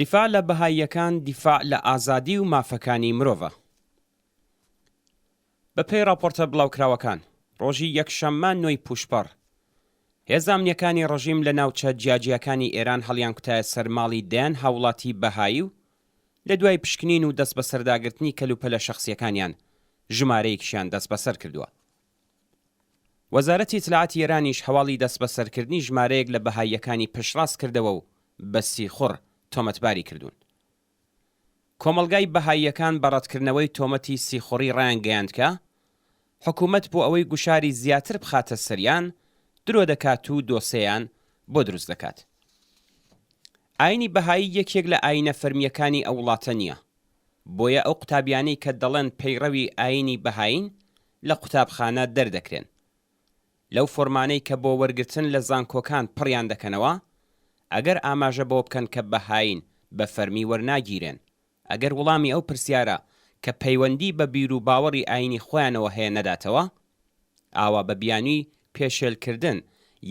دیفاع لە بەهاییەکان دیفاع لە ئازادی و مافەکانی مرۆڤە. بە پێی ڕاپۆرتە بڵاوکراوەکان، ڕۆژی یەکشەممە نۆی پووشپەڕ، هێزە ئەمنییەکانی ڕژیم لە ناوچە جیاجیاکانی ئێران هەڵیانکوتایە سەر ماڵی دەیان هاووڵاتی بەهایی و لە دوای پشکنین و دەستبەسەرداگرتنی کەلوپەلە شەخسییەکانیان ژمارەیەکیشیان دەستبەسەر کردووە. وەزارەتی ئیتلاعاتی ئێرانیش هەواڵی دەستبەسەرکردنی ژمارەیەک لە بەهاییەکانی پشتڕاست کردەوە و بە سیخوڕ تۆمەتباری کردوون. کۆمەڵگای بەهاییەکان بە ڕەتکردنەوەی تۆمەتی سیخوڕی ڕایانگەیاند کە، حکوومەت بۆ ئەوەی گوشاری زیاتر بخاتە سەریان، درۆ دەکات و دۆسێیان بۆ دروست دەکات. ئایینی بەهایی یەکێک لە ئایینە فەرمییەکانی ئەو وڵاتە نییە، بۆیە ئەو قوتابیانەی کە دەڵێن پەیڕەوی ئایینی بەهایین لە قوتابخانە دەردەکرێن. لەو فۆرمانەی کە بۆ وەرگرتن لە زانکۆکان پڕیان دەکەنەوە، ئەگەر ئاماژە بەوە بکەن کە بەهایین بە فەرمی وەرناگیرێن، ئەگەر وڵامی ئەو پرسیارە کە پەیوەندی بە بیروباوەڕی ئایینی خۆیانەوە هەیە نەداتەوە، ئاوا بە بیانووی پێشێلکردن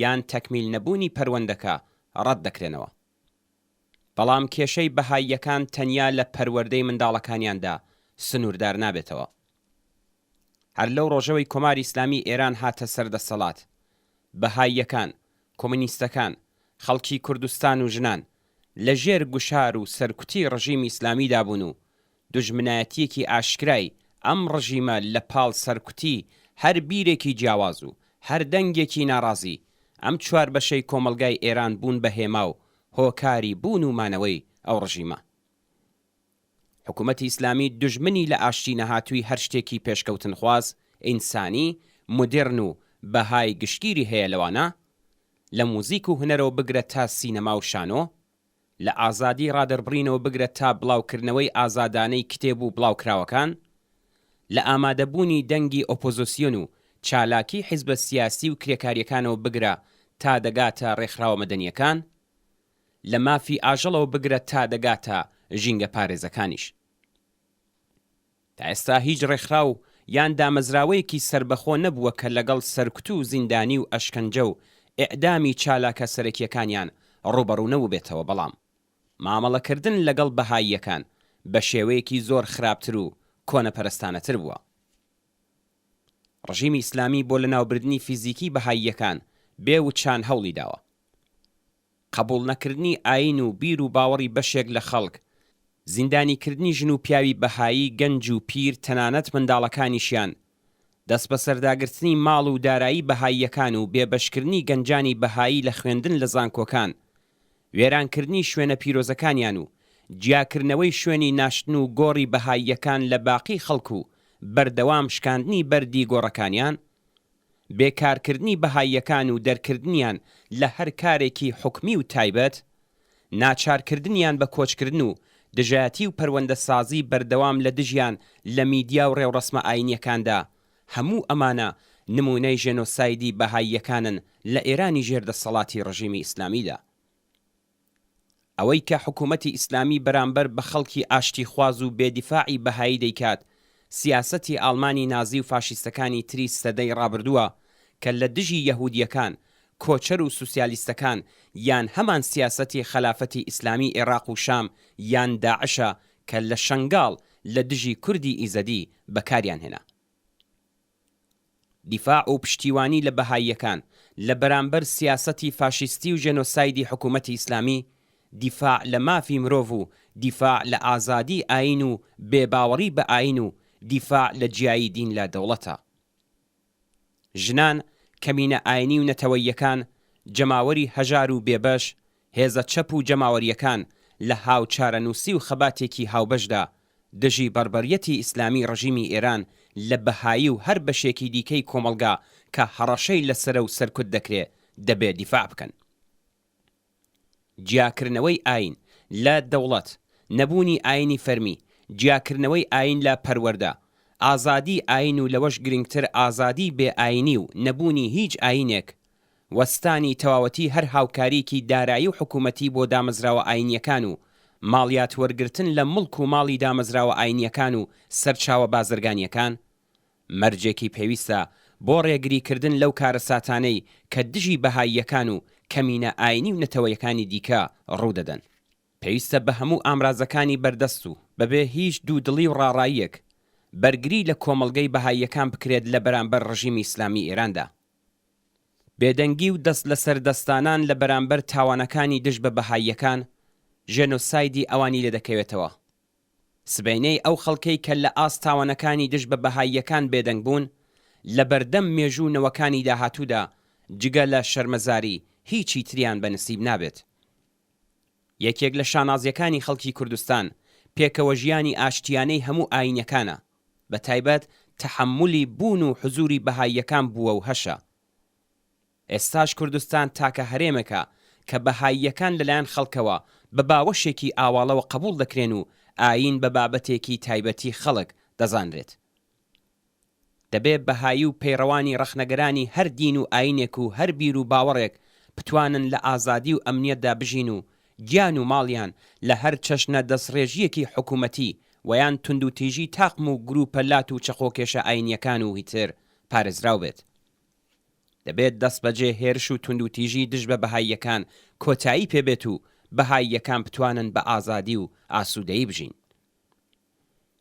یان تەکمیل نەبوونی پەروەندەکە ڕەت دەکرێنەوە. بەڵام کێشەی بەهاییەکان تەنیا لە پەروەردەی منداڵەکانیاندا سنووردار نابێتەوە. هەر لەو ڕۆژەوەی کۆماری ئیسلامیی ئێران هاتە سەر دەسەڵات، بەهاییەکان، کۆمۆنیستەکان، خەڵکی کوردستان و ژنان لە ژێر گوشار و سەرکوتی ڕژیمی ئیسلامیدا بوون و دوژمنایەتییەکی ئاشکرای ئەم ڕژیمە لە پاڵ سەرکوتی هەر بیرێکی جیاواز و هەر دەنگێکی ناڕازی، ئەم چواربەشەی کۆمەڵگای ئێران بوون بە هێما و هۆکاری بوون و مانەوەی ئەو ڕژیمە. حکوومەتی ئیسلامی دوژمنی لە ئاشتی نەهاتووی هەر شتێکی پێشکەوتنخواز، ئینسانی، مودێرن و بەهای گشتگیری هەیە لەوانە، لە موزیک و هونەرەوە بگرە تا سینەما و شانۆ، لە ئازادی ڕادەربڕینەوە بگرە تا بڵاوکردنەوەی ئازادانەی کتێب و بڵاوکراوەکان، لە ئامادەبوونی دەنگی ئۆپۆزۆسیۆن و چالاکی حیزبە سیاسی و کرێکارییەکانەوە بگرە تا دەگاتە ڕێکخراوە مەدەنییەکان، لە مافی ئاژەڵەوە بگرە تا دەگاتە ژینگەپارێزەکانیش. تا ئێستا هیچ ڕێکخراو یان دامەزراوەیەکی سەربەخۆ نەبووە کە لەگەڵ سەرکوت و زیندانی و ئەشکەنجە و ئیعدامی چالاکە سەرەکییەکانیان ڕووبەڕوو نەبووبێتەوە بەڵام مامەڵەکردن لەگەڵ بەهاییەکان بە شێوەیەکی زۆر خراپتر و کۆنەپەرستانەتر بووە. ڕژیمی ئیسلامی بۆ لەناوبردنی فیزیکی بەهاییەکان بێ وچان هەوڵی داوە. قەبوڵ نەکردنی ئایین و بیر و باوەڕی بەشێک لە خەڵک، زیندانی کردنی ژن و پیاوی بەهایی گەنج و پیر تەنانەت منداڵەکانیشیان، دەستبەسەرداگرتنی ماڵ و دارایی بەهاییەکان و بێبەشکردنی گەنجانی بەهایی لە خوێندن لە زانکۆکان، وێرانکردنی شوێنە پیرۆزەکانیان و جیاکردنەوەی شوێنی ناشتن و گۆڕی بەهاییەکان لە باقی خەڵک و بەردەوام شکاندنی بەردی گۆڕەکانیان، بێکارکردنی بەهاییەکان و دەرکردنیان لە هەر کارێکی حکومی و تایبەت، ناچارکردنیان بە کۆچکردن و دژایەتی و پەروەندەسازی بەردەوام لە دژیان لە میدیا و ڕێوڕەسمە ئایینییەکاندا، هەموو ئەمانە نموونەی ژێنۆسایدی بەهاییەکانن لە ئێرانی ژێر دەسەڵاتی ڕژیمی ئیسلامیدا. ئەوەی کە حکوومەتی ئیسلامی بەرامبەر بە خەڵکی ئاشتیخواز و بێ دیفاعی بەهایی دەیکات، سیاسەتی ئاڵمانی نازی و فاشیستەکانی تری سەدەی ڕابردووە کە لە دژی یەهوودییەکان، کۆچەر و سوسیالیستەکان یان هەمان سیاسەتی خەلافەتی ئیسلامی ئێڕاق و شام یان داعشە کە لە شەنگاڵ لە دژی کوردی ئیزەدی بەکاریان هێنا. دیفاع و پشتیوانی لە بەهاییەکان لە بەرامبەر سیاسەتی فاشیستی و ژێنۆسایدی حکوومەتی ئیسلامی، دیفاع لە مافی مرۆڤ و دیفاع لە ئازادی ئایین و بێ باوەڕی بە ئایین و دیفاع لە جیایی دین لە دەوڵەتە. ژنان، کەمینە ئاینی و نەتەوەییەکان، جەماوەری هەژار و بێبەش، هێزە چەپ و جەماوەرییەکان لە هاوچارەنووسی و خەباتێکی هاوبەشدا دژی بەڕبەریەتی ئیسلامی ڕژیمی ئێران لە بەهایی و هەر بەشێکی دیکەی کۆمەڵگا کە هەڕەشەی لەسەرە و سەرکوت دەکرێ دەبێ دیفاع بکەن. جیاکردنەوەی ئایین لە دەوڵەت، نەبوونی ئایینی فەرمی، جیاکردنەوەی ئایین لە پەروەردە، ئازادی ئایین و لەوەش گرینگتر ئازادی بێ ئایینی و نەبوونی هیچ ئایینێک، وەستانی تەواوەتی هەر هاوکارییەکی دارایی و حکوومەتی بۆ دامەزراوە ئایینییەکان و ماڵیات وەرگرتن لە موڵک و ماڵی دامەزراوە ئایینییەکان و سەرچاوە بازرگانییەکان، مەرجێکی پێویستە بۆ ڕێگریکردن لەو کارەساتانەی کە دژی بەهاییەکان و کەمینە ئایینی و نەتەوەیەکانی دیکە ڕوودەدەن. پێویستە بە هەموو ئامرازەکانی بەردەست و بەبێ هیچ دوودڵی و ڕاڕاییەک بەرگری لە کۆمەڵگەی بەهاییەکان بکرێت لە بەرامبەر ڕژیمی ئیسلامی ئێراندا. بێدەنگی و دەست لەسەر دەستدانان لە بەرامبەر تاوانەکانی دژ بە بەهاییەکان، ژێنۆسایدی ئەوانی لێدەکەوێتەوە. سبەینێی ئەو خەڵکەی کە لە ئاست تاوانەکانی دژ بە بەهاییەکان بێدەنگ بوون، لە بەردەم مێژوو و نەوەکانی داهاتوودا جگە لە شەرمەزاری هیچی تریان بە نسیب نابێت. یەکێک لە شانازیەکانی خەڵکی کوردستان، پێکەوەژیانی ئاشتیانەی هەموو ئایینەکانە، بە تایبەت تەحەمولی بوون و حزوری بەهاییەکان بووە و هەشە. ئێستاش کوردستان تاکە هەرێمێکە کە بەهاییەکان لەلایەن خەڵکەوە بە باوەشێکی ئاواڵەوە قەبوڵ دەکرێن و ئایین بە بابەتێکی تایبەتی خەڵک دەزانرێت. دەبێ بەهایی و پەیڕەوانی ڕەخنەگرانی هەر دین و ئایینێک و هەر بیر و باوەڕێک بتوانن لە ئازادی و ئەمنیەتدا بژین و گیان و ماڵیان لە هەر چەشنە دەستڕێژییەکی حکوومەتی وە یان توندوتیژی تاقم و گرووپە لات و چەقۆکێشە ئایینییەکان و هیتر پارێزراو بێت. دەبێت دەستبەجێ هێرش و توندوتیژی دژ بە بەهاییەکان کۆتایی پێ بێت و بەهاییەکان بتوانن بە ئازادی و ئاسوودەیی بژین.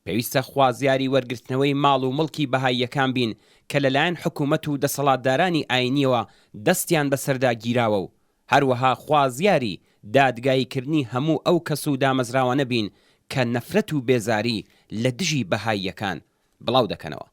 پێویستە خوازیاری وەرگرتنەوەی ماڵ و موڵکی بەهاییەکان بین کە لەلایەن حکوومەت و دەسەڵاتدارانی ئایینییەوە دەستیان بەسەردا گیراوە و هەروەها خوازیاری دادگاییکردنی هەموو ئەو کەس و دامەزراوانە بین کە نەفرەت و بێزاری لە دژی بەهاییەکان بڵاو دەکەنەوە.